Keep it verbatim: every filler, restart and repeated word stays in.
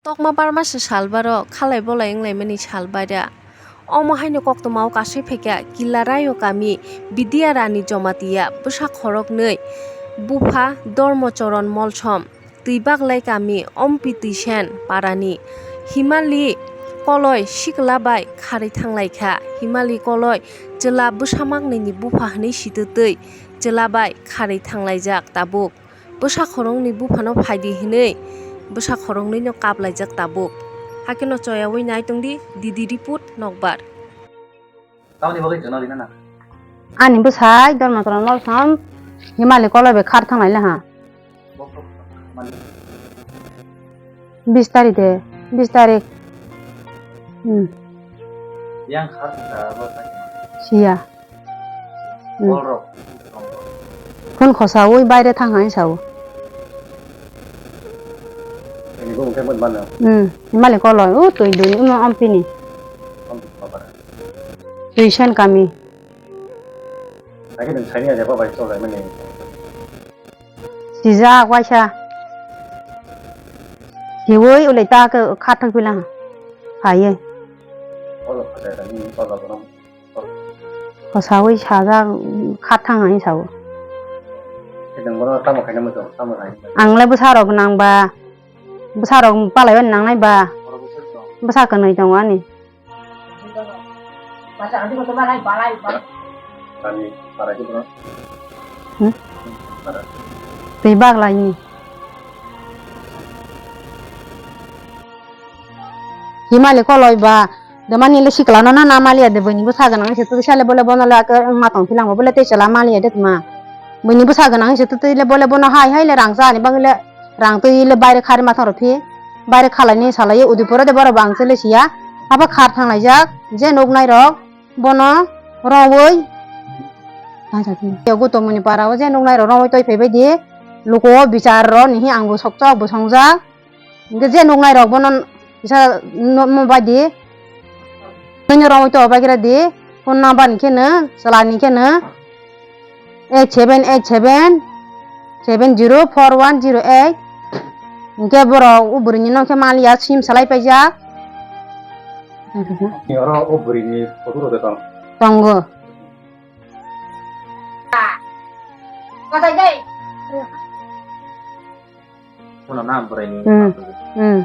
Kokma barmasa salbaro khalai bolai wnglaimani salbaira. Omo haino koktwmao kasui phaikha Kilarayo kami Bidya Rani Jamatia bwsa khoroknwi bupha Dharmacharan Molsom, Twibaglai kami Ompi Twisen parani Himali Koloi sikla bai kharwi thanglaikha. Himali Koloi chwla bwsa maknwini bupha hwnwi sitwtwi chwla bai kharwi thanglaijak tabuk. Bwsa khoroknwi buphano phaidi hwnwi bwsa khoroknwino kaplaijak tabuk. Hakhe no choyaui nai tongdi, Didi Report, Nokbar. Tamoni bagwi chwngno rina nang? Ani bwsai Dharmacharan Molsom Himali Koloi bai khar thanglaila ha. Bok bok mani. Bis tarik de, bis tarik. Hmm. Yang khar thangkha abo thangkha. Siya. Hmm. Borok. Phone khosaui baire thang hai sao. Ini bo mungkin mana? Hmm. Himali Koloi, u twi duni, umo Ompini. Ompi papa. Twisen kami. Lagi dan saya ni ada apa baik soal mana? Sijak waisa. Siwui ulai ta ke khathang pilang. Phaiye. Olo khata ni olo bono. Kosaui sajak khathang hai sao. Kedeng bono tamo khaina muchung, tamo khaina. Ang le bwsarok nangba. Bwsarok palaiyo nangnai ba. Oro bwsarok. Bwsa kwnwi tongo ani. Ani para ki bro. Hmm? Para. Twi baglai ni. Himali Koloi ba, de mani le sikla no na, na maliya de, bini bwsa gwnang se twi sale bole bono le ake ma tong philang bo bole tei chwla maliya de tma. Bini bwsa gwnang se twi le bole bono hai hai le rang cha ni bang le. Rang twi le baire khari ma thang rw phi. Baire khalai ni salai Udaipur de borok bang chele siya. Abo khar thang laijak je nuk nai rok bono rongwi. Tei gutomoni para o je nuk nai rok rongwi toi phai bai di. Luku o bichar ro ni hi ang bo sok chok bo song jak. Hingke je nuk nai rok bono kisa no, no bai di. Nini rongwi to bai kira di. Phone number ni khe no, chwla ni khe no. Eight seven eight seven seven zero four one zero eight. Hingke borok o bwrwini nokhe maliya sim salai paijak. Ni oro o bwrwini photo rwgwi tong. Tongo. Phone na bwrwini. Hmm. Hmm.